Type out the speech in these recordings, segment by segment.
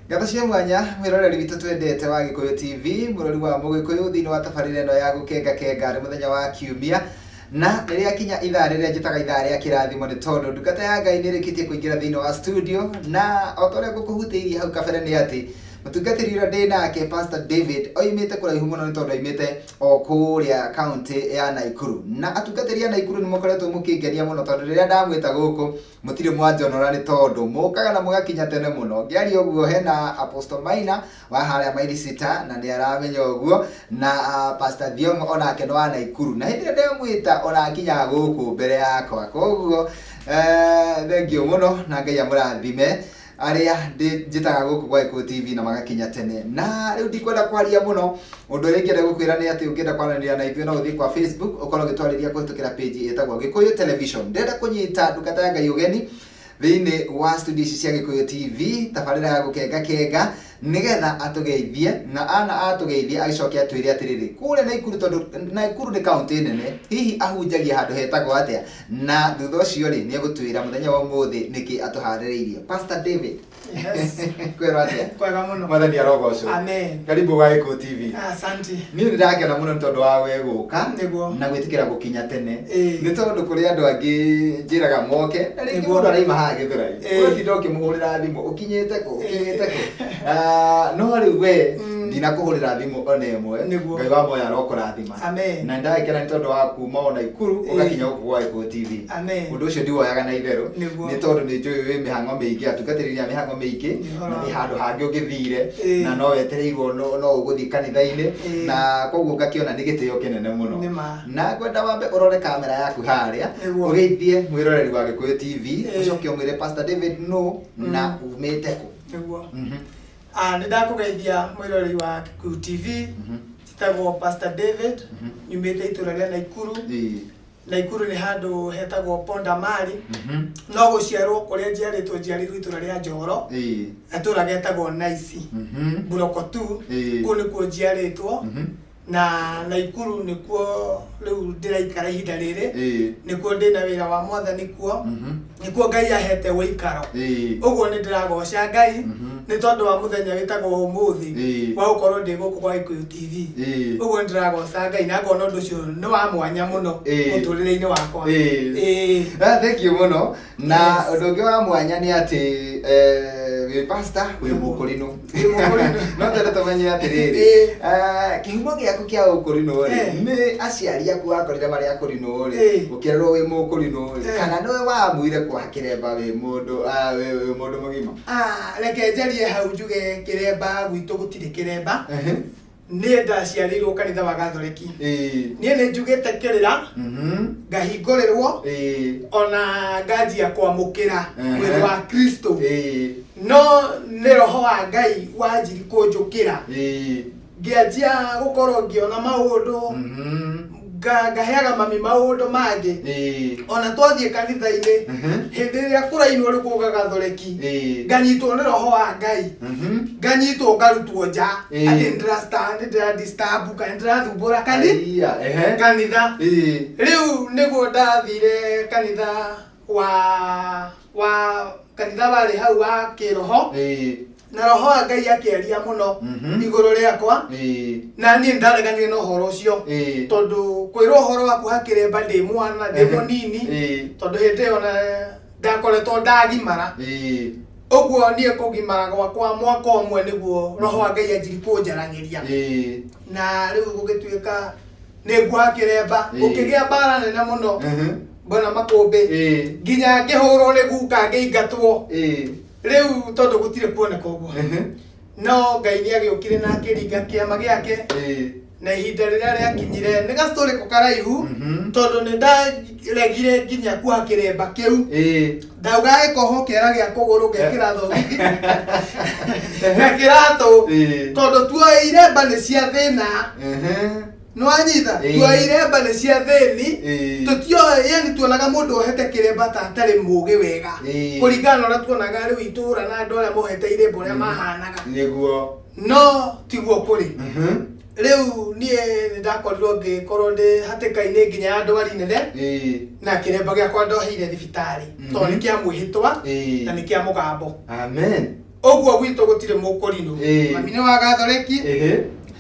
Ngatho cia mwanya mwĩroreri witũ twendete wa Gĩkũyũ TV, mũrori wa Mũgĩkũyũ thĩinĩ wa tabarĩra ĩno ya gũkenga kenga. Nĩ mũthenya wa kiumia na rĩrĩa kinya ithaa rĩrĩa njĩtaga ithaa rĩa kĩrathimo, nĩ tondũ ndungata ya Ngai nĩ ĩrĩkĩtie kũingĩra thĩinĩ wa studio. Na o ta ũrĩa ngũkũhutĩirie hau kabere, nĩ atĩ mũtungatĩri ũrĩa ndĩ nake, Pastor David, oimĩte kũraihu mũno, nĩ tondũ oimĩte o kũrĩa kaunti ya Naikuru. Na atungatĩri a Naikuru nĩ mũkoretwo mũkĩngenia mũno, tondũ rĩrĩa ndamwĩta gũkũ mũtirĩ mwanjonora, nĩ tondũ mũkaga na mũgakinya tene mũno. Ngĩaria ũguo, hena Apostle Maina wa harĩa Maili Sita na nĩ aramenya ũguo, na Pastor Thiong'o onake nĩ wa Naikuru, na hĩndĩ ĩrĩa ndamwĩta ona akinyaga gũkũ mbere yakwa. Koguo thank you mũno na Ngai amũrathime arĩa njĩtaga gũkũ gwa Gĩkũyũ TV na magakinya tene. Na rĩu ndikwenda kwaria mũno. Ũndũ ũrĩa ingĩenda gũkwĩra nĩ atĩ ũngĩenda kwaranĩria na ithuĩ, no ũthiĩ kwa Facebook ũkorwo ũgĩtwarĩria kũhĩtũkĩra page ĩtagwo Gĩkũyũ Television. Ndĩrenda kũnyita ndungata ya Ngai ũgeni thĩinĩ wa studio ici cia Gĩkũyũ TV, tabarĩra ya gũkenga kenga, nĩgetha atũgeithie, na ana atũgeithie agĩcoke atwĩre atĩrĩrĩ, kũrĩa Naikuru, tondũ Naikuru nĩ kaunti nene, hihi ahunjagia handũ hetagwo atĩa? Na thutha ũcio rĩ, nĩ egũtwĩra mũthenya wa ũmũthĩ nĩkĩ atũharĩrĩirie. Pastor David. Yes. Kwĩrwo atĩa? Kwega mũno. Mwathani arogocwo. Amen. Karibu wa Gĩkũyũ TV. Asante. Niĩ nĩ ndakena mũno nĩ tondũ wa we gũka Nĩguo. na gwĩtĩkĩra gũkinya tene, nĩ tondũ kũrĩ andũ angĩ njĩraga moke na rĩngĩ mũndũ araima haha Gĩthũrai, ũgatinda ũkĩmũhũrĩra thimũ, ũkinyĩte kũ, ũkinyĩte kũ? Ah, no rĩu we ndinakũhũrĩra thimũ ona ĩmwe. Ngai wa moya arokũrathima. Amen. Na ndagĩkena nĩ tondũ wa kuma o Naikuru ũgakinya gũkũ gwa Gĩkũyũ TV. Amen. Ũndũ ũcio ndiwoyaga na itherũ, nĩ tondũ nĩ njũĩ wĩ mĩhang'o mĩingĩ, atungatĩri a mĩhang'o mĩingĩ, na nĩ handũ hangĩ ũngĩthire na no wetereirwo, no ũgũthiĩ kanitha-inĩ, na koguo ngakĩona nĩ gĩtĩo kĩnene mũno. Nĩ ma. Na ngwenda wambe ũrore kamera yaku harĩa, ũgeithie mwĩroreri wa Gĩkũyũ TV, ũcoke ũmwĩre Pastor David nũ na umĩte kũ. Nĩguo. Ah, nĩ ndakũgeithia mwĩroreri wa Kikuyu TV. Njĩtagwo Pastor David. Nyumĩte itũra rĩa Naikuru. Naikuru nĩ handũ hetagwo Ponda Mari. No gũciarwo kũrĩa njiarĩtwo, njiarĩirwo itũra rĩa Njoro. Gatũra getagwo Naici. Mburoko tu. Kũu nĩkuo njiarĩtwo. Na Naikuru nĩkuo rĩu ndĩraikara ihinda rĩrĩ. Nĩkuo ndĩna wĩra wa Mwathani kuo. Nĩkuo Ngai ahete ũikaro. Ũguo nĩ ndĩragoca Ngai nĩ tondũ wa mũthenya wĩtagwo ũmũthĩ wa gũkorwo ndĩ gũkũ gwa Gĩkũyũ TV. Ũguo nĩ ndĩragoca Ngai na ngona ũndũ ũcio nĩ wa mwanya mũno mũtũrĩre-inĩ wakwa. Ah, thank you mũno. Na ũndũ ũngĩ wa mwanya nĩ atĩ wĩ pastor, wĩ mũkũrinũ. Wĩ mũkũrinũ. No twende tũmenye atĩrĩrĩ, kĩhumo gĩaku kĩa ũkũrinũ rĩ, nĩ aciari aku wakorire marĩ akũrinũ rĩ, ũkĩrerwo wĩ mũkũrinũ rĩ, kana nĩwe wamuire kwa kĩremba wĩ mũndũ ah, wĩ mũndũ mũgima? Ah, reke njarie hau njuge kĩremba gwitũ gũtirĩ kĩremba. Niĩ ndaciarĩirwo kanitha wa Gathoreki. Niĩ nĩ njugĩte kĩrĩra, ngahingũrĩrwo, ona nganjia kwamũkĩra mwĩrĩ wa Kristo, no nĩ roho wa Ngai wanjiri kũnjũkĩra, ngĩanjia gũkorwo ngĩona maũndũ, ngaheaga mami maũndũ mangĩ. Ona twathiĩ kanitha-inĩ, hĩndĩ ĩrĩa kũrainwo rĩu kũga Gathoreki, nganyitwo nĩ roho wa Ngai, nganyitwo ngarutwo nja atĩ nĩ ndĩra disturb kana ndĩrathumbũra kani Aiya, ehe. kanitha. Rĩu nĩguo ndathire kanitha wa kanitha warĩ hau wa kĩroho, na roho wa Ngai akĩaria mũno igũrũ rĩakwa, na niĩ ndareganire na ũhoro ũcio, tondũ kwĩrwo ũhoro wa kuoha kĩremba ndĩ mwana, ndĩ mũnini, tondũ hĩndĩ ĩyo na ndakoretwo ndagimara. Ũguo niĩ kũgimara gwakwa mwaka ũmwe nĩguo roho wa Ngai anjiri kũnjaragĩria, na rĩu gũgĩtuĩka nĩ nguoha kĩremba. Gũkĩgĩa mbara nene mũno, mbona makũmbĩ, nginya ngĩhũrwo nĩ guka, ngĩingatwo rĩu tondũ gũtirĩ kuoneka ũguo. No Ngai nĩ agĩũkire na akĩringa kĩama gĩake, na ihinda rĩrĩa rĩakinyire, nĩ gastory ko karaihu, tondũ nĩ ndaregire nginya kuoha kĩremba kĩu. Ndauga gĩkoho kĩara gĩa kũgũrũ, ngekĩra thogithi na kĩratũ, tondũ tuoĩ iremba nĩ cia thĩna. Nĩwanyita? Tuoĩ iremba nĩ cia thĩni. Tũtioĩ, yani tuonaga mũndũ ohete kĩremba ta atarĩ mũgĩ wega, kũringana na ũrĩa tuonaga rĩu itũra na andũ arĩa mohete iremba ũrĩa mahanaga. No tiguo kũrĩ. Rĩu niĩ nĩ ndakorirwo ngĩkorwo ndĩ hatĩka-inĩ nginya ya ndwari nene, na kĩremba gĩakwa ndoheire thibitarĩ, tondũ nĩ kĩa mwĩhĩtwa na nĩ kĩa mũgambo. Amen. Ũguo gwitũ gũtirĩ mũkũrinũ. Mami nĩ wa Gathoreki,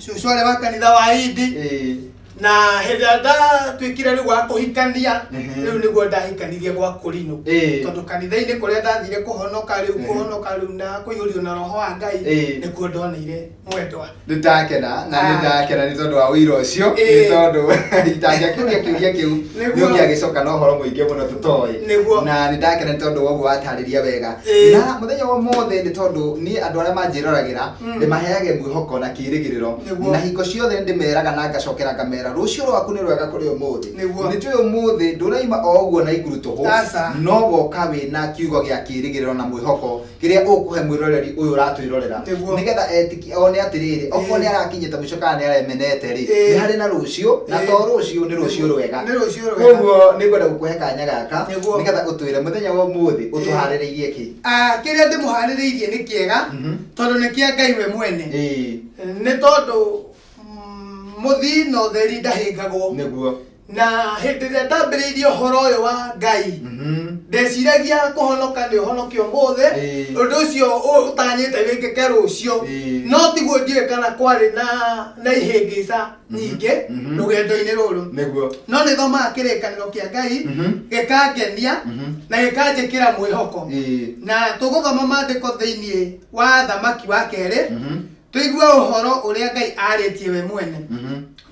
cũcũ arĩ wa kanitha wa Hindi. Na hĩndĩ ĩrĩa ndatuĩkire rĩu wa kũhikania, rĩu nĩguo ndahikanirie gwa kũrinũ, tondũ kanitha-inĩ kũrĩa ndathire kũhonoka rĩu, kũhonoka rĩu na kũiyũrio na roho wa Ngai, nĩkuo ndoneire mwendwa. Nĩ ndakena na nĩ ndakena nĩ tondũ wa ũira ũcio, nĩ tondũ itangĩakĩũria kĩũria kĩu nĩ ũngĩagĩcoka na ũhoro mũingĩ mũno tũtoĩ. Na nĩ ndakena nĩ tondũ wa ũguo watarĩria wega. Na mũthenya wa ũmũthĩ, nĩ tondũ niĩ andũ arĩa manjĩroragĩra ndĩmaheage mwĩhoko na kĩĩrĩgĩrĩro, na hingo ciothe nĩ ndĩmeraga na ngacokera ngamera, rũciũ rwaku nĩ rwega kũrĩ ũmũthĩ. Nĩ njũĩ ũmũthĩ ndũraima o ũguo na iguru tũhũ, no woka wĩna kiugo gĩa kĩĩrĩgĩrĩro na mwĩhoko kĩrĩa ũkũhe mwĩroreri ũyũ ũratwĩrorera, nĩgetha etĩkie one atĩrĩrĩ, okorwo nĩ arakinyĩte mũico kana nĩ aremenete rĩ, nĩ harĩ na rũciũ, na to rũciũ, nĩ rũciũ rwega. Nĩ rũciũ rwega. Koguo nĩ ngwenda gũkũhe kanya gaka nĩgetha ũtwĩre mũthenya wa ũmũthĩ ũtũharĩrĩirie kĩ. Ah, kĩrĩa ndĩmũharĩrĩirie nĩ kĩega, tondũ nĩ kĩa Ngai we mwene, nĩ tondũ mũthii na ũtheri ndahĩngagwo. Na hĩndĩ ĩrĩa ndambĩrĩirie ũhoro ũyũ wa Ngai, ndeciragia kũhonoka nĩ ũhonoke ũmũthĩ, ũndũ ũcio ũtanyĩte wĩkĩke rũciũ. No tiguo, ndiũĩ kana kwarĩ na ihĩngĩca nyingĩ rũgendo-inĩ rũrũ. No nĩ thomaga kĩrĩkanĩro kĩa Ngai, gĩkangenia na gĩkanjĩkĩra mwĩhoko. Na tũgũthoma maandĩko thĩinĩ wa Thamaki wa Kerĩ, tũigue ũhoro ũrĩa Ngai arĩtie we mwene,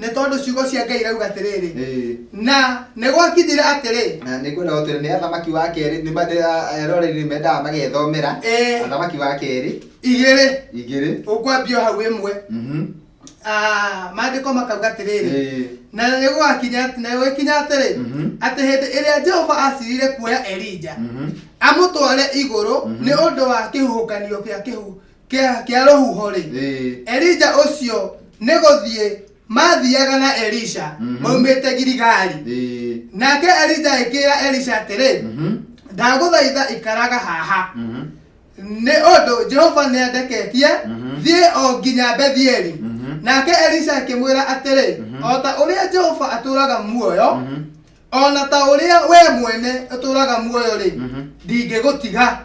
nĩ tondũ ciugo cia Ngai irauga atĩrĩrĩ, na nĩ gwakinyire atĩrĩ. Na nĩ ngwenda gũtwĩra nĩ Athamaki wa Kerĩ, nĩ eroreri nĩ mendaga magethomera. Athamaki wa Kerĩ. 2. 2. Ũkwambia o hau 1. Ah, maandĩko makauga atĩrĩrĩ, na nĩ gwakinya, na gũgĩkinya atĩrĩ, atĩ hĩndĩ ĩrĩa Jehova acirire kuoya Elija amũtware igũrũ nĩ ũndũ wa kĩhuhũkanio kĩa kĩhu kĩa rũhuho rĩ, Elija ũcio nĩ gũthiĩ mathiaga na Elisha maumĩte Giligali. Nake Elija agĩkĩra Elisha atĩrĩ, ndagũthaitha ikaraga haha, nĩ ũndũ Jehova nĩandeketie thiĩ o nginya Bethieli. Nake Elisha akĩmwĩra atĩrĩ, o ta ũrĩa Jehova atũũraga muoyo, ona ta ũrĩa we mwene ũtũũraga muoyo rĩ, ndingĩgũtiga.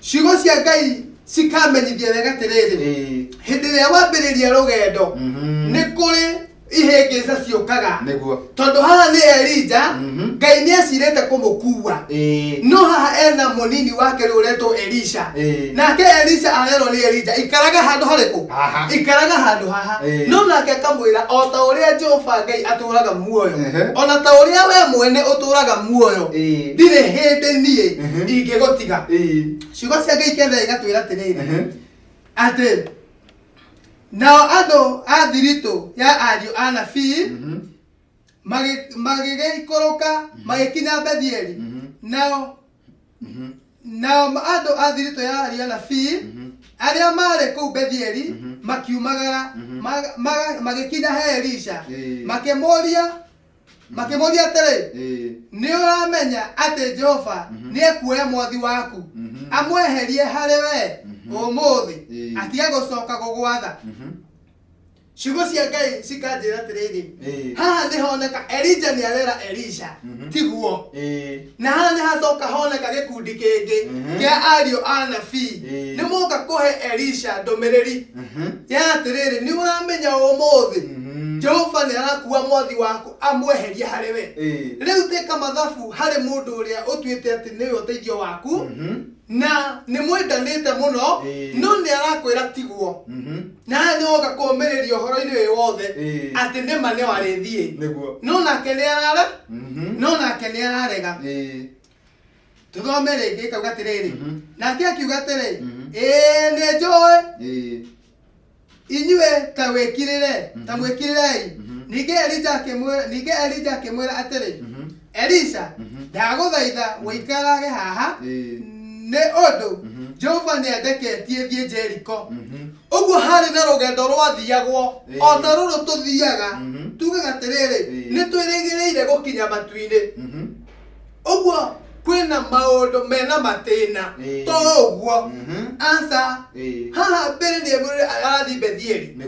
Ciugo cia Ngai cikamenyithia wega atĩrĩrĩ, hĩndĩ ĩrĩa wambĩrĩria rũgendo, nĩ kũrĩ ihĩngĩca ciũkaga. Tondũ haha nĩ Elija, Ngai nĩ acirĩte kũmũkua, no haha ena mũnini wake rĩu ũretwo Elisha. Nake Elisha arerwo nĩ Elija, ikaraga handũ harĩkũ? Haha. Ikaraga handũ haha. No nake akamwĩra, o ta ũrĩa Jehova Ngai atũũraga muoyo, ona ta ũrĩa we mwene ũtũũraga muoyo, ndirĩ hĩndĩ niĩ ingĩgũtiga. Ciugo cia Ngai kenda igatwĩra atĩrĩrĩ, atĩ nao andũ a thiritũ ya ariũ a nabii magĩgĩikũrũka magĩkinya Bethieli. Nao andũ a thiritũ ya ariũ a nabii arĩa maarĩ kũu Bethieli makiumagara, magĩkinya he Elisha, makĩmũũria atĩrĩ, nĩ ũramenya atĩ Jehova nĩ ekuoya mwathi waku amweherie harĩ we ũmũthĩ, atige gũcoka gũgwatha? Ciugo cia Ngai cikanjĩra atĩrĩrĩ, haha nĩ honeka Elija nĩ arera Elisha, tiguo? Na haha nĩ hacoka honeka gĩkundi kĩngĩ kĩa ariũ a nabii, nĩ moka kũhe Elisha ndũmĩrĩri ya atĩrĩrĩ, nĩ ũramenya ũmũthĩ Jehova nĩ arakua mwathi waku amweherie harĩ we. Rĩu tĩka mathabu harĩ mũndũ ũrĩa ũtuĩte atĩ nĩwe ũteithio waku na nĩ mwendanĩte mũno, no nĩ arakwĩra tiguo. Na haha nĩ woka kũũmĩrĩria ũhoro-inĩ ũyũ wothe, atĩ nĩma nĩ warĩthiĩ, no nake nĩ arare, no nake nĩ ararega. Tũthome rĩngĩ, ĩkauga atĩrĩrĩ, nake akiuga atĩrĩ, ĩĩ, nĩ njũĩ, inyuĩ ta wĩkirĩre, ta mwĩkirĩrei. Ningĩ Elija akĩmwĩra atĩrĩ, Elisha, ndagũthaitha ũikarage haha, nĩ ũndũ Jehova nĩandeketie thiĩ Jeriko. Ũguo harĩ na rũgendo rwathiagwo o ta rũrũ tũthiaga, tugaga atĩrĩrĩ, nĩ twĩrĩgĩrĩire gũkinya matu-inĩ. Ũguo kwĩna maũndũ mena matĩna, to ũguo? Aca. Haha mbere nĩ amwĩrire arathiĩ Bethieli,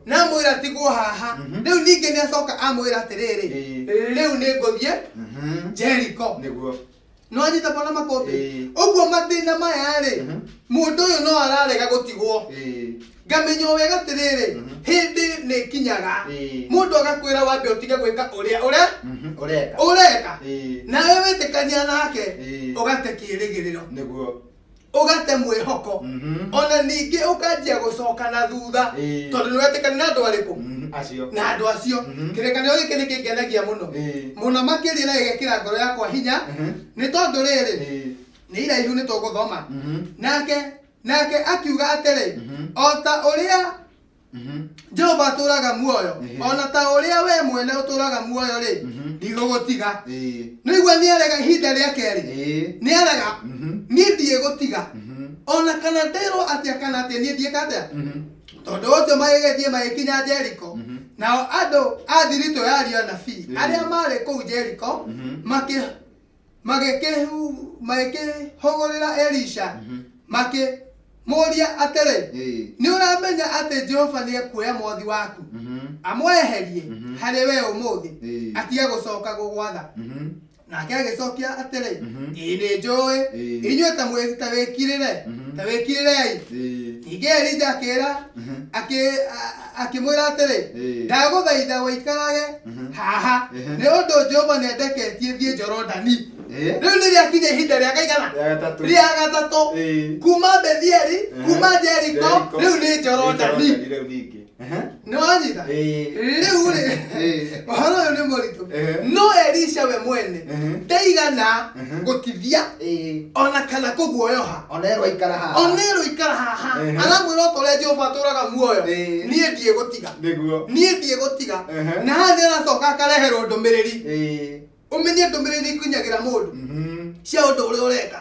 na amwĩra tigwo haha. Rĩu ningĩ nĩ acoka amwĩra atĩrĩrĩ, rĩu nĩ ngũthiĩ Jeriko. No anyita bwana Makũmbĩ, ũguo mathĩna maya rĩ, mũndũ ũyũ no ararega gũtigwo. Ngamenya o wega atĩrĩrĩ, hĩndĩ nĩ ĩkinyaga mũndũ agakwĩra wambe ũtige gwĩka ũrĩa ũrĩa ũreka, nawe wĩtĩkania nake ũgate kĩĩrĩgĩrĩro, nĩguo ũgate mwĩhoko, ona ningĩ ũkanjia gũcoka na thutha, tondũ nĩ wetĩkania na andũ arĩkũ? Acio. Na andũ acio. Kĩrĩkanĩro gĩkĩ nĩ kĩngenagia mũno mũno makĩria, na gĩgekĩra ngoro yakwa hinya, nĩ tondũ rĩrĩ nĩ iraihu nĩ tũgũthoma. Nake akiuga atĩrĩ, o ta ũrĩa Jehova atũũraga muoyo, ona ta ũrĩa we mwene ũtũũraga muoyo rĩ, ndigũgũtiga. Nĩigua nĩarega ihinda rĩa kerĩ, nĩarega, niĩ ndiĩgũtiga, ona kana ndĩrwo atĩa kana atĩa, niĩ ndiĩka atĩa. Tondũ ũcio magĩgĩthiĩ magĩkinya Jeriko. Nao andũ a thiritũ ya ariũ anabii arĩa marĩ kũu Jeriko magĩkĩhũgũrĩra Elisha, makĩmũũria atĩrĩ, nĩ ũramenya atĩ Jehova nĩekuoya mwathi waku amweherie harĩ we ũmũthĩ, atige gũcoka gũgwatha? Nake agĩcokia atĩrĩ, ĩĩ nĩ njũĩ, inyuĩ ta wĩkirĩre, ta wĩkirĩrei. Ningĩ Elija akĩra akĩmwĩra atĩrĩ, ndagũthaitha ũikarage haha, nĩ ũndũ Jehova nĩandeketie thiĩ Jorodani. Rĩu nĩ rĩakinya ihinda rĩa kaigana? Rĩa gatatũ. Kuma Bethieli, kuma Jeriko, rĩu nĩ Jorodani. Nĩ wanyita? Rĩu rĩ, ũhoro ũyũ nĩ mũritũ. No Elisha we mwene ndaigana gũtithia ona kana kũguoyoha. Ona erwo ikara haha. Ona erwo ikara haha. Aramwĩra o ta ũrĩa Jehova atũũraga muoyo, niĩ ndiĩgũtiga. Nĩguo. Niĩ ndiĩgũtiga. Na haha nĩ aracoka akareherwo ndũmĩrĩri. Ũmenye ndũmĩrĩri ikinyagĩra mũndũ cia ũndũ ũrĩa ũreka.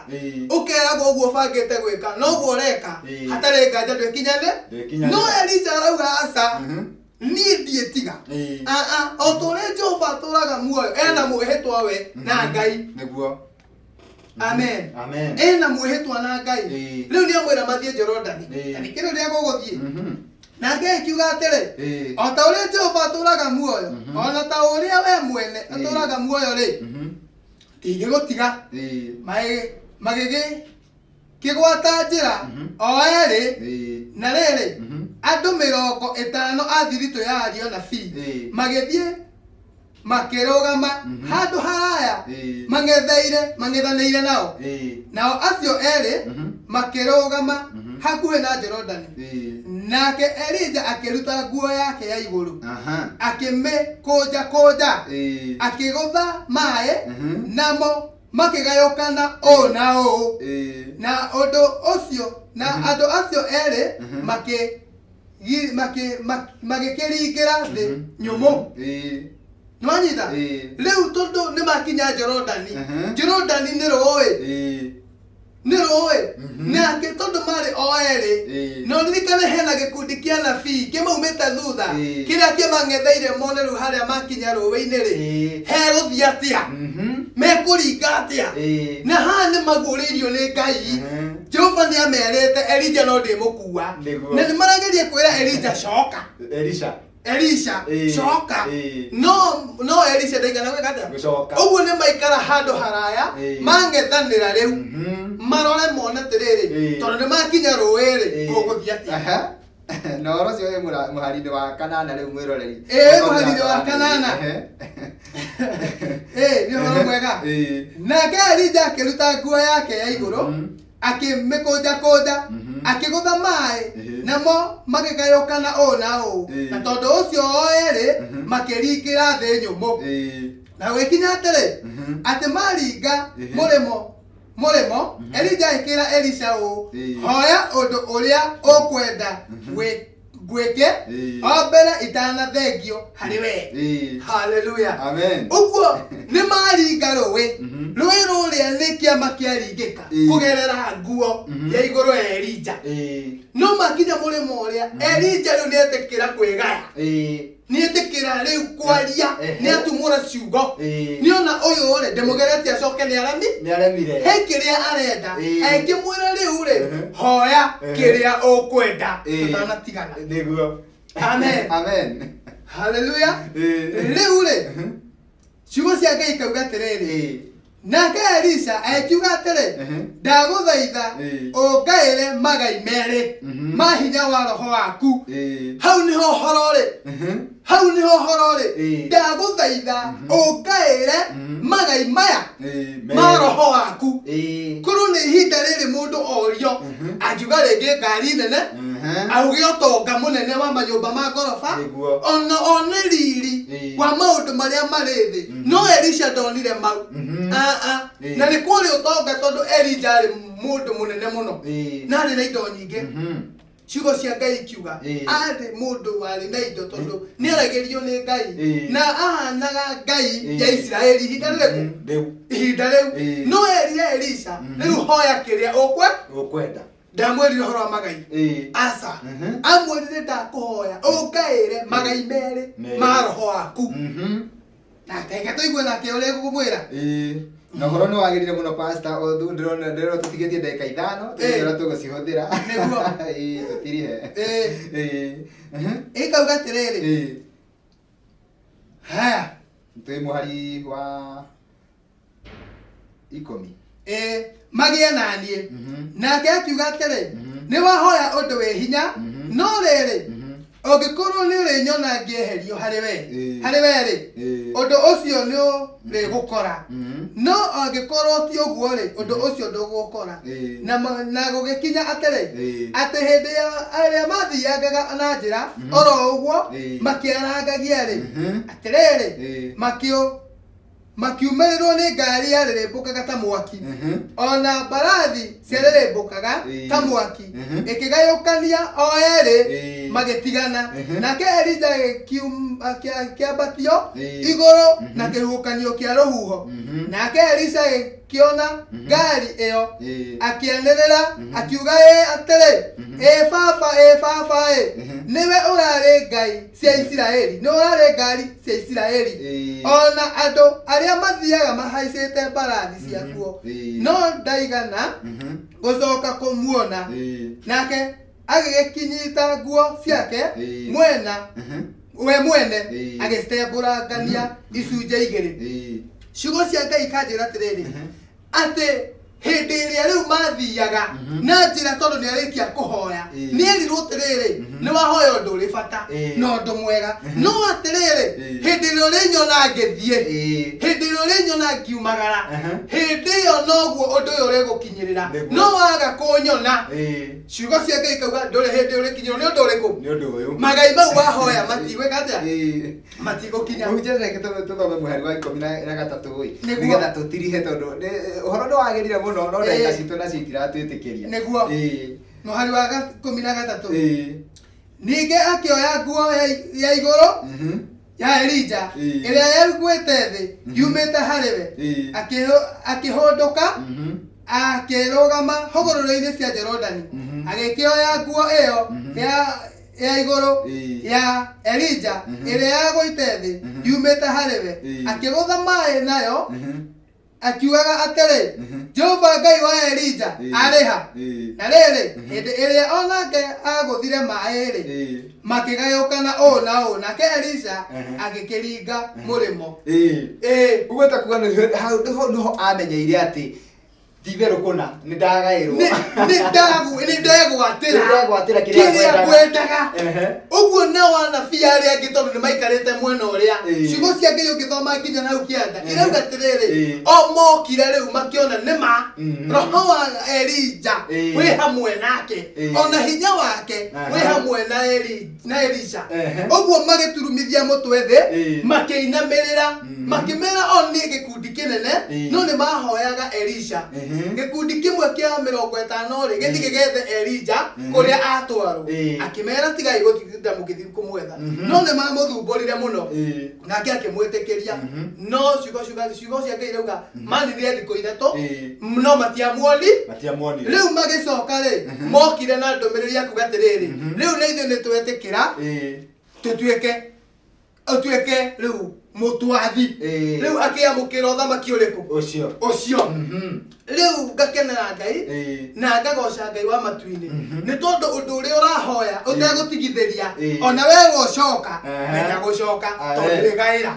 Ũkeragwo ũguo ũbangĩte gwĩka, no ũguo ũreka hatarĩ nganja ndwĩkinyane. No Elija arauga aca, niĩ ndiĩtiga. O ta ũrĩa Jehova atũũraga muoyo, ena mwĩhĩtwa we na Ngai. Nĩguo. Amen. Amen. Ena mwĩhĩtwa na Ngai. Rĩu nĩ amwĩra mathiĩ Jorodani. Ta thikĩrĩria ũrĩa gũgũthiĩ. Nake akiuga atĩrĩ, o ta ũrĩa Jehova atũũraga muoyo, ona ta ũrĩa we mwene atũũraga muoyo rĩ, ndingĩgũtiga. Magĩgĩkĩgwata njĩra o erĩ, na rĩrĩ, andũ 50 a thiritũ ya ariũ anabii magĩthiĩ makĩrũgama handũ haraya mang'ethanĩire nao. Nao acio erĩ makĩrũgama hakuhĩ na Jorodani. Nake Elija akĩruta nguo yake ya igũrũ, akĩmĩkũnjakũnja, akĩgũtha maĩ, namo makĩgayũkana ũũ na ũũ. Na ũndũ ũcio, na andũ acio erĩ magĩkĩringĩra thĩ nyũmũ. Nĩwanyita? Rĩu tondũ nĩ makinya Jorodani, Jorodani nĩ rũĩ, nĩ rũĩ. Nake tondũ marĩ o erĩ, no ririkane hena gĩkundi kĩa anabii kĩmaumĩte thutha, kĩrĩa kĩmang'etheire mone rĩu harĩa makinya rũĩ-inĩ rĩ, hegũthiĩ atĩa, mekũringa atĩa. Na haha nĩ maguũrĩirio nĩ Ngai. Jehova nĩ amerĩte Elija no ndĩmũkua. Na nĩ marageria kwĩra Elija coka. Elisha coka. No Elisha ndaigana gwĩka atĩa? Gũcoka. Ũguo nĩ maikara handũ haraya, mang'ethanĩra rĩu, marore mone atĩrĩrĩ, tondũ nĩ makinya rũĩ rĩ, gũgũthiĩ atĩa? Na ũhoro ũcio wĩ mũhari-inĩ wa kanana rĩu mwĩroreri. Mũhari-inĩ wa kanana. Nĩ ũhoro mwega. Nake Elija akĩruta nguo yake ya igũrũ, akĩmĩkũnjakũnja, akĩgũtha maĩ, namo magĩgayũkana ũũ na ũũ. Na tondũ ũcio o erĩ makĩringĩra thĩ nyũmũ. Na gũgĩkinya atĩrĩ, atĩ maringa mũrĩmo, Elija agĩkĩra Elisha ũũ, hoya ũndũ ũrĩa ũkwenda ngwĩke o mbere itanathengio harĩ we. Hallelujah. Amen. Ũguo nĩ maringa rũĩ, rũĩ rũrĩa nĩ kĩama kĩaringĩka kũgerera nguo ya igũrũ ya Elija. No makinya mũrĩmo ũrĩa, Elija rĩu nĩetĩkĩra kwĩgaya. Nĩetĩkĩra rĩu kwaria, nĩatumũra ciugo. Nĩona ũyũ rĩ, ndĩmũgeretie acoke nĩaremi? Nĩaremire. He kĩrĩa arenda. Akĩmwĩra rĩu rĩ, hoya kĩrĩa ũkwenda tũtanatigana. Nĩguo. Amen. Amen. Hallelujah. Rĩu rĩ, ciugo cia Ngai ikauga atĩrĩrĩ, Nake Elisha akiuga atĩrĩ, ndagũthaitha ũngaĩre magai merĩ ma hinya wa roho waku. Hau nĩho ũhoro ũrĩ. Hau nĩho ũhoro ũrĩ. Ndagũthaitha ũngaĩre magai maya ma roho waku. Korwo nĩ ihinda rĩrĩ mũndũ orio, angiuga rĩngĩ ngari nene, auge ũtonga mũnene wa manyũmba ma ngoroba, ona one riri wa maũndũ marĩa marĩ thĩ. No Elisha ndonire mau. Aa, na nĩ kũrĩ ũtonga, tondũ Elija arĩ mũndũ mũnene mũno na arĩ na indo nyingĩ. Ciugo cia Ngai ikiuga arĩ mũndũ warĩ na indo, tondũ nĩ aragĩrio nĩ Ngai na ahanaga Ngai ya Isiraeli ihinda rĩrĩkũ? Rĩu. Ihinda rĩu. No erire Elisha, rĩu hoya kĩrĩa ũkwe ũkwenda. Ndamwĩrire ũhoro wa magai. Aca. Amwĩrire, ndakũhoya ũngaĩre magai merĩ Merĩ. ma roho waku. Na reke tũigue nake ũrĩa gũkũmwĩra. Ĩĩ. Na ũhoro nĩ wagĩrire mũno, pastor, o ndĩrona tũtigĩtie ndagĩka 5, tũtirĩ ũrĩa tũgũcihũthĩra. Nĩguo. Ĩĩ, tũtirihe. Ĩĩ. Ĩkauga atĩrĩrĩ, haya. Twĩ mũhari wa 10. Ĩĩ, magĩe na niĩ. Nake akiuga atĩrĩ, nĩ wahoya ũndũ wĩ hinya, no rĩrĩ, ũngĩkorwo nĩ ũrĩnyona ngĩeherio harĩ we, harĩ we rĩ, ũndũ ũcio nĩ ũrĩgũkora, no angĩkorwo ti ũguo rĩ, ũndũ ũcio ndũgũkora. Na gũgĩkinya atĩrĩ, atĩ hĩndĩ ya arĩa mathiangaga na njĩra oro ũguo, makĩarangagia rĩ, atĩrĩrĩ, makiumĩrĩrwo nĩ ngari yarĩrĩmbũkaga ta mwaki, ona mbarathi ciarĩrĩmbũkaga ta mwaki, ĩkĩgayũkania o erĩ, magĩtigana. Nake Elija akĩambatio igũrũ na kĩhuhũkanio kĩa rũhuho. Nake Elisha agĩkĩona ngari ĩyo, akĩanĩrĩra akiuga ĩ atĩrĩ, "Ĩ baba, ĩ baba ĩ! Nĩwe ũrarĩ ngai cia Isiraeli, nĩwe ũrarĩ ngari cia Isiraeli, ona andũ arĩa mathiaga mahaicĩte mbarathi ciakuo!" No ndaigana gũcoka kũmuona. Nake agĩgĩkinyita nguo ciake mwena we mwene, agĩcitembũrangania icunjĩ igĩrĩ. Ciugo cia Ngai ikanjĩra atĩrĩrĩ, atĩ hĩndĩ ĩrĩa rĩu mathiaga na njĩra, tondũ nĩ arĩkia kũhoya, nĩ erirwo atĩrĩrĩ, nĩ wahoya ũndũ ũrĩ bata na ũndũ mwega, no atĩrĩrĩ, hĩndĩ ĩrĩa ũrĩnyona ngĩthiĩ, hĩndĩ ĩrĩa ũrĩnyona ngiumagara, hĩndĩ ĩyo noguo ũndũ ũyũ ũrĩgũkinyĩrĩra. No waga kũnyona, ciugo cia Ngai ikauga ndũrĩ hĩndĩ ũrĩkinyĩrwo nĩ ũndũ ũrĩkũ? Nĩ ũndũ ũyũ. Magai mau wahoya matigwĩka atĩa? Matigũkinya. Mũhunjia, reke tũthome mũhari wa 13 ĩ, Nĩguo. nĩgetha tũtirihe, tondũ ũhoro nĩ wagĩrire mũno, no ndagĩka citũ nacio itiratwĩtĩkĩria. Nĩguo. Mũhari wa 13. Ningĩ akĩoya nguo ya igũrũ ya Elija ĩrĩa yaiguĩte thĩ yumĩte harĩ we, akĩhũndũka, akĩrũgama hũgũrũrũ-inĩ cia Jorodani. Agĩkĩoya nguo ĩyo ya igũrũ ya Elija ĩrĩa yagũite thĩ yumĩte harĩ we, akĩgũtha maĩ nayo, akiugaga atĩrĩ, "Jehova Ngai wa Elija arĩ ha?" Na rĩrĩ, hĩndĩ ĩrĩa onake agũthire maĩ-rĩ, makĩgayũkana ũũ na ũũ, nake Elisha agĩkĩringa mũrĩmo. Ũguo ta kuga hau nĩho amenyeire atĩ ti-itherũ kũna nĩ ndagaĩrwo. Nĩ ndegwatĩra. Nĩ ndegwatĩra kĩrĩa kĩrĩa ngwendaga. Ngwendaga. Ũguo nao anabii arĩa angĩ, tondũ nĩ maikarĩte mwena ũrĩa, ciugo cia Ngai ũngĩthoma nginya hau kĩanda, irauga atĩrĩrĩ, o mokire rĩu makĩona nĩma roho wa Elija wĩ hamwe nake, ona hinya wake wĩ hamwe na Elisha. Ũguo magĩturumithia mũtwe thĩ, makĩinamĩrĩra, makĩmera o nĩ gĩkundi kĩnene, no nĩ mahoyaga Elisha. Gĩkundi kĩmwe kĩa 50 rĩ, gĩthiĩ gĩgethe Elija kũrĩa atwarwo. Akĩmera, "Tigai gũtinda mũgĩthiĩ kũmwetha." No nĩ mamũthumbũrire mũno, nake akĩmwĩtĩkĩria. No ciugo cia Ngai irauga maninire thikũ 3, no matiamuoni. Matiamuonire. Rĩu magĩcoka rĩ, mokire na ndũmĩrĩri ya kuga atĩrĩrĩ, rĩu nĩ ithuĩ nĩ twetĩkĩra tũtuĩke, ũtuĩke rĩu Mũtwathi. Rĩu akĩamũkĩra ũthamaki ũrĩkũ? Ũcio. Ũcio. Rĩu ngakenera Ngai na ngagoca Ngai wa matu-inĩ, nĩ tondũ ũndũ ũrĩa ũrahoya ũtegũtigithĩria, ona we gũcoka, menya gũcoka tondũ wĩgaĩra.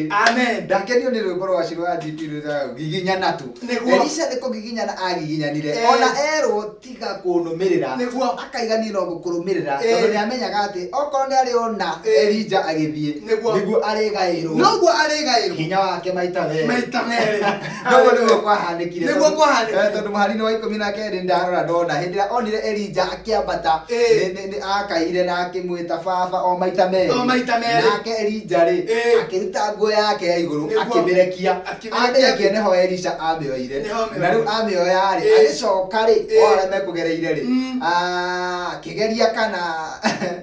Amen. Ndakenio nĩ rwĩmbo rwa Shiro wa GP rwĩtagwo Giginyana tu. Nĩguo. Elisha nĩ kũgiginyana agiginyanire. Ona erwo tiga kũnũmĩrĩra, akaiga niĩ no gũkũrũmĩrĩra, tondũ nĩ amenyaga atĩ okorwo nĩ arĩ ona Elija agĩthiĩ, nĩguo arĩgaĩrwo. Noguo arĩgaĩrwo. Hinya wake maita merĩ. Maita merĩ. Noguo nĩguo kwahanĩkire. Nĩguo kwahanĩkire. Tondũ mũhari-inĩ wa 12 ndarora ndona hĩndĩ ĩrĩa onire Elija akĩambata, nĩ akaire na akĩmwĩta baba o maita merĩ. O maita merĩ. Nake Elija rĩ, akĩruta nguo yake ya igũrũ, akĩmĩrekia. Akĩmĩrekia. Amĩrekia nĩho Elisha amĩoire. Nĩho amĩoire. Na rĩu amĩoya rĩ, agĩcoka rĩ, o harĩa mekũgereire rĩ, akĩgeria kana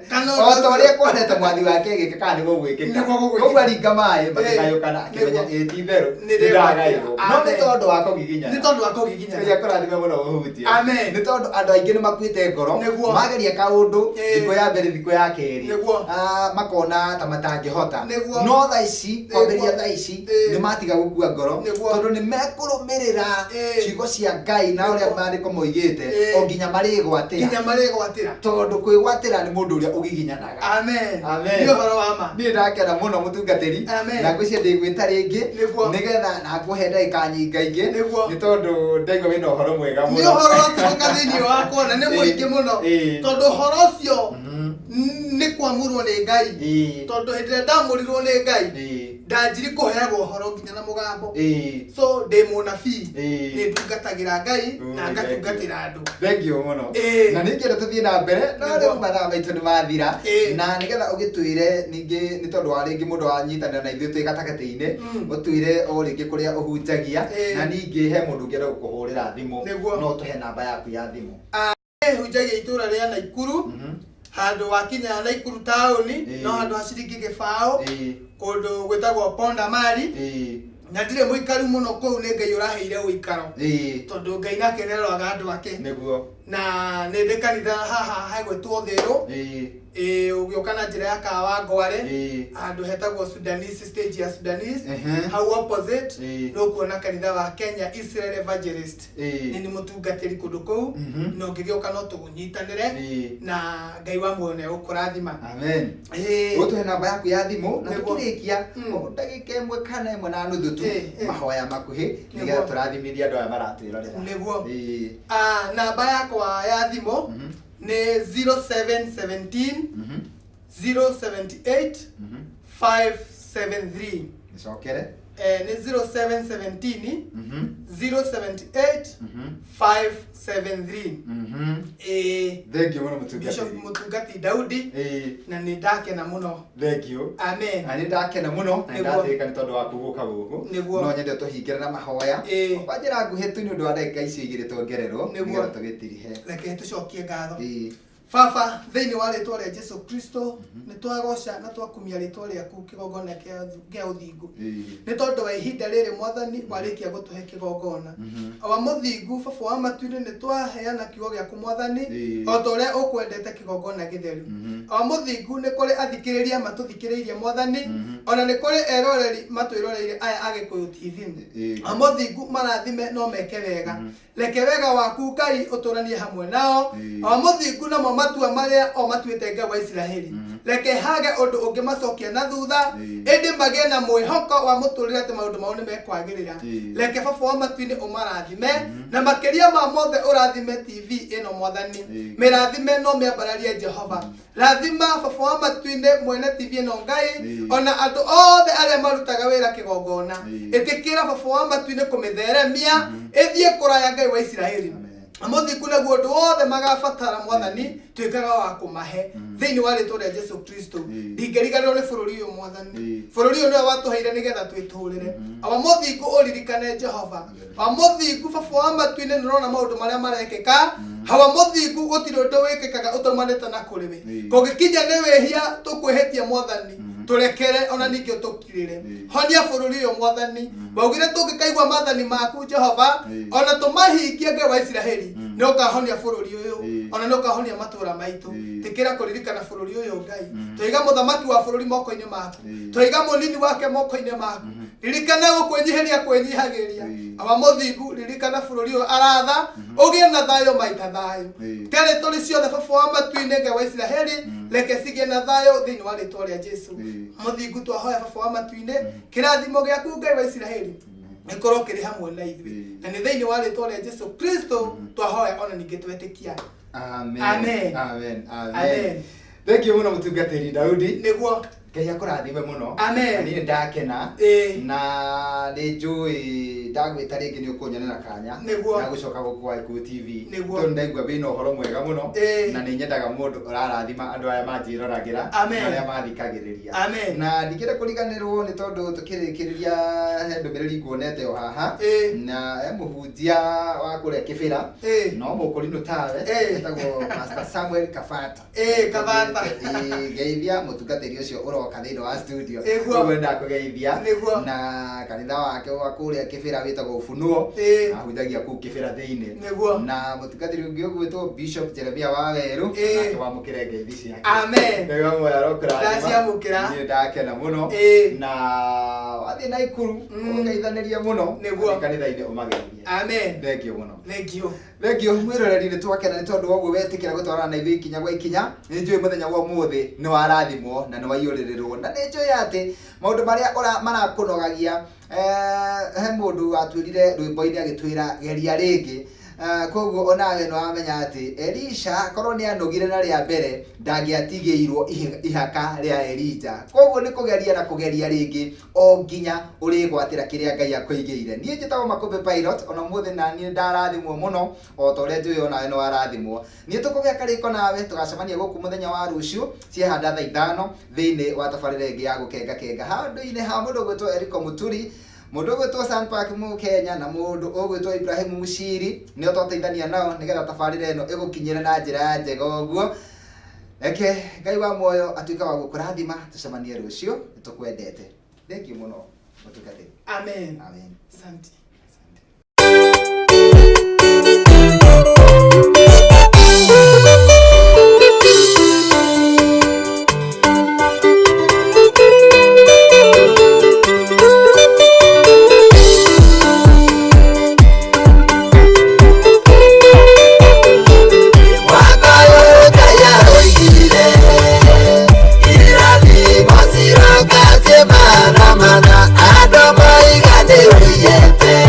Kana o ta ũrĩa kuonete mwathi wake agĩka kana nĩguo gwĩkĩka. Nĩguo gũgwĩkĩka. Koguo aringa maĩ makĩgayũkana, akĩmenya ĩĩ ti itherũ Nĩ nĩndagaĩrwo. No nĩ Amen. tondũ wa kũgiginyana. Nĩ tondũ wa kũgiginyana. Ngai akũrathime mũno mũhunjia. Amen. Nĩ tondũ andũ aingĩ nĩ makuĩte ngoro. Nĩguo. Mageria kaũndũ thikũ ya mbere, thikũ ya kerĩ. Makona ta matangĩhota. No thaa ici, kwambĩrĩria thaa ici, nĩ matiga gũkua ngoro. Tondũ nĩ mekũrũmĩrĩra ciugo cia Ngai na ũrĩa maandĩko moigĩte, o nginya marĩgwatĩra. Nginya marĩgwatĩra. Tondũ kwĩgwatĩra nĩ mũndũ ũrĩa ũgiginyanaga. Amen. Amen. Nĩ ũhoro wa ma. Niĩ ndakena mũno mũtungatĩri. Amen. Na ngwĩciria ndĩgwĩta rĩngĩ. Nĩgetha na ngũhe ndagĩka nyingaingĩ. Nĩ tondũ ndaigua wĩna ũhoro mwega mũno. Nĩ ũhoro ũratuthũka thĩinĩ wakwa na nĩ mũingĩ mũno. Tondũ ũhoro ũcio nĩ kwamũrwo nĩ Ngai. Tondũ hĩndĩ ĩrĩa ndamũrirwo nĩ Ngai, ndanjiri kũheagwo ũhoro nginya na mũgambo. So ndĩ mũnabii, nĩ ndungatagĩra Ngai na ngatungatĩra andũ. Thank you mũno. Na nĩ ingĩenda tũthiĩ na mbere, no rĩu mathaa maitũ nĩ mathira. Na nĩgetha ũgĩtwĩre ningĩ, nĩ tondũ wa rĩngĩ mũndũ wanyitanĩra na ithuĩ twĩ gatagatĩ-inĩ, ũtwĩre o rĩngĩ kũrĩa ũhunjagia, na ningĩ he mũndũ ũngĩenda gũkũhũrĩra thimũ, no ũtũhe namba yaku ya thimũ. Hunjagia itũra rĩa Naikuru, handũ wakinya Naikuru taũni, no handũ ha ciringi gĩbaũ, kũndũ gwĩtagwo Ponda Mari. Na ndirĩ mũikaru mũno kũu, nĩ Ngai ũraheire ũikaro. Tondũ Ngai nake nĩaroraga andũ ake. Na nĩ ndĩ kanitha haha hegwĩtwo Thĩrũ. Ũgĩũka na njĩra ya Kawangware, handũ hetagwo Sudanese, stage ya Sudanese, hau opposite, nĩ ũkuona kanitha wa Kenya Israel Evangelist. Nĩ nĩ mũtungatĩri kũndũ kũu, na ũngĩgĩũka no tũnyitanĩre, na Ngai wa muoyo nĩ egũkũrathima. Amen. Ũtũhe namba yaku ya thimũ na tũkĩrĩkia ndagĩka ĩmwe kana ĩmwe na nuthu tu, mahoya makuhĩ nĩgetha tũrathimithie andũ aya maratwĩrorera. Nĩguo. Namba yakwa ya thimũ nĩ 0717 078 573. Nĩcokere. Nĩ 0717 078 573. Thank you mũno mũtungatĩri. Bishop Mũtungati Daudi. Na nĩ ndakena mũno. Thank you. Amen. Na nĩ ndakena mũno na nĩ ndatĩĩka nĩ tondũ waku gũka gũkũ. No nyende tũhingĩre na mahoya. Kwa njĩra nguhĩ tu nĩ ũndũ wa ndagĩka icio igĩrĩ tuongererwo, nĩgetha tũgĩtirihe. Reke tũcokie ngatho. Baba, thĩinĩ wa rĩtwa rĩa Jesu Kristo, nĩ twagoca na twakumia rĩtwa rĩaku kĩgongona kĩa ũthingu. Nĩ tondũ wa ihinda rĩrĩ Mwathani warĩkia gũtũhe kĩgongona. Awa mũthingu, Baba wa matu-inĩ, nĩ twaheana kiugo gĩaku Mwathani, o ta ũrĩa ũkwendete kĩgongona gĩtheru. Awa mũthingu, nĩ kũrĩ athikĩrĩria matũthikĩrĩirie Mwathani, ona nĩ kũrĩ eroreri matwĩroreire aya a Gĩkũyũ TV. Awa mũthingu, marathime no meke wega. Reke wega waku Ngai ũtũranie hamwe nao. Awa mũthingu, namo matua marĩa o matuĩte Ngai wa Isiraeli, reke hage ũndũ ũngĩmacokia na thutha, ĩndĩ magĩe na mwĩhoko wa mũtũrĩre atĩ maũndũ mao nĩ mekwagĩrĩra. Reke Baba wa matu-inĩ ũmarathime, na makĩria ma mothe ũrathime TV ĩno Mwathani. Mĩrathime no mĩambararie Jehova. Rathima Baba wa matu-inĩ mwene TV ĩno Ngai, ona andũ othe arĩa marutaga wĩra kĩgongona. Ĩtĩkĩra Baba wa matu-inĩ kũmĩtheremia, ĩthiĩ kũraya Ngai wa Isiraeli. Mũthingu, naguo ũndũ wothe magabatara Mwathani, tuĩkaga wa kũmahe thĩinĩ wa rĩtwa rĩa Jesu Kristo. Ndingĩriganĩrwo nĩ bũrũri ũyũ Mwathani. Bũrũri ũyũ nĩwe watũheire nĩgetha twĩtũrĩre. Awa mũthingu, ũririkane Jehova. Awa mũthingu, Baba wa matu-inĩ, nĩ ũrona maũndũ marĩa marekĩka. Awa mũthingu, gũtirĩ ũndũ wĩkĩkaga ũtaumanĩte na kũrĩ we. Kũngĩkinya nĩ wĩhia tũkwĩhĩtie Mwathani, Tũrekere ona ningĩ ũtũkirĩre. Honia bũrũri ũyũ mwathani. Waugire tũngĩkaigua maathani maku Jehova, ona tũmahingie Ngai wa Isiraeli, nĩ ũkahonia bũrũri ũyũ, ona nĩ ũkahonia matũũra maitũ. Tĩkĩra kũririkana bũrũri ũyũ Ngai. Twaiga mũthamaki wa bũrũri moko-inĩ maku, twaiga mũnini wake moko-inĩ maku. Ririkana gũkwĩnyihĩria kwĩnyihagĩria. Awa mũthingu, ririkana bũrũri ũyũ aratha ũgĩe na thayũ maita thayũ. Territory ciothe baba wa matu-inĩ Ngai wa Isiraeli, reke cigĩe na thayũ thĩinĩ wa rĩtwa rĩa Jesu. Mũthingu twahoya baba wa matu-inĩ, kĩrathimo gĩaku Ngai wa Isiraeli gĩkorwo kĩrĩ hamwe na ithuĩ, na nĩ thĩinĩ wa rĩtwa rĩa Jesu Kristo twahoya ona ningĩ twetĩkia. Amen. Amen. Amen. Amen. Amen. Thank you mũno mũtungatĩri Daudi. Nĩguo. Ngai akũrathime mũno. Amen. Na niĩ ndakena. Na nĩ njũĩ ndagwĩta rĩngĩ nĩ ũkũnyonera kanya. Nĩguo. Na gũcoka gũkũ wa Gĩkũyũ TV. Nĩguo. Tondũ ndaigua wĩna ũhoro mwega mũno. Na nĩ nyendaga mũndũ ũrarathima andũ arĩa manjĩroragĩra. Amen. Na arĩa mathikagĩrĩria. Amen. Na ndingĩenda kũriganĩrwo nĩ tondũ tũkĩrĩkĩrĩria he ndũmĩrĩri nguonete o haha. Na he mũhunjia wa kũrĩa Kĩbĩra. No mũkũrinũ tawe. Etagwo Pastor Samuel Kabata. Kabata. Geithia mũtungatĩri ũcio ũroka thĩinĩ wa studio. Nĩguo. Ũguo ndakũgeithia. Nĩguo. Na kanitha wake wa kũrĩa Kĩbĩra wĩtagwo Ufunuo. Ahunjagia kũu Kĩbĩra thĩinĩ. Nĩguo. Na mũtungatĩri ũngĩ ũgwĩtwo Bishop Jeremia Wawerũ. Nake wamũkĩre ngeithi ciake. Amen. Ngai wa muoyo arokũrathima. Ndaciamũkĩra. Niĩ ndakena mũno. Na wathiĩ Naikuru ũgeithanĩrie mũno. Nĩguo. Athiĩ kanitha-inĩ ũmageithie. Amen. Thank you mũno. Thank you. Thank you mwĩroreri, nĩ twakena nĩ tondũ wa ũguo wetĩkĩra gũtwarana na ithuĩ ikinya gwa ikinya. Nĩ njũĩ mũthenya wa ũmũthĩ nĩ warathimwo na nĩ waiyũrĩrĩrwo, na nĩ njũĩ atĩ maũndũ marĩa marakũnogagia, he mũndũ watwĩrire rwĩmbo-inĩ agĩtwĩra geria rĩngĩ. Koguo onawe nĩ wamenya atĩ Elisha korwo nĩ anogire na rĩa mbere ndangĩatigĩirwo ihaka rĩa Elija. Koguo nĩ kũgeria na kũgeria rĩngĩ o nginya ũrĩgwatĩra kĩrĩa Ngai akũigĩire. Niĩ njĩtagwo Makũmbĩ Pilot, ona ũmũthĩ na niĩ ndarathimwo mũno o ta ũrĩa njũĩ onawe nĩ warathimwo. Niĩ tũkũgĩa karĩko nawe, tũgacemania gũkũ mũthenya wa rũciũ ciehanda thaa 5 thĩinĩ wa tabarĩra ĩngĩ ya gũkenga kenga, handũ-inĩ ha mũndũ ũgwĩtwo Eriko Mũturi, mũndũ ũgwĩtwo Sanpark Mũkenya na mũndũ ũgwĩtwo Ibrahim Mushiri, nĩo twateithania nao nĩgetha tabarĩra ĩno ĩgũkinyĩre na njĩra ya njega ũguo. Reke Ngai wa muoyo atuĩke wa gũkũrathima, tũcemanie rũciũ, nĩtũkwendete. Thank you mũno mũtungatĩri. Amen. Amen. Asante. Mana, mana, Adamo igane uyete.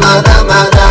Tama, tama, tama.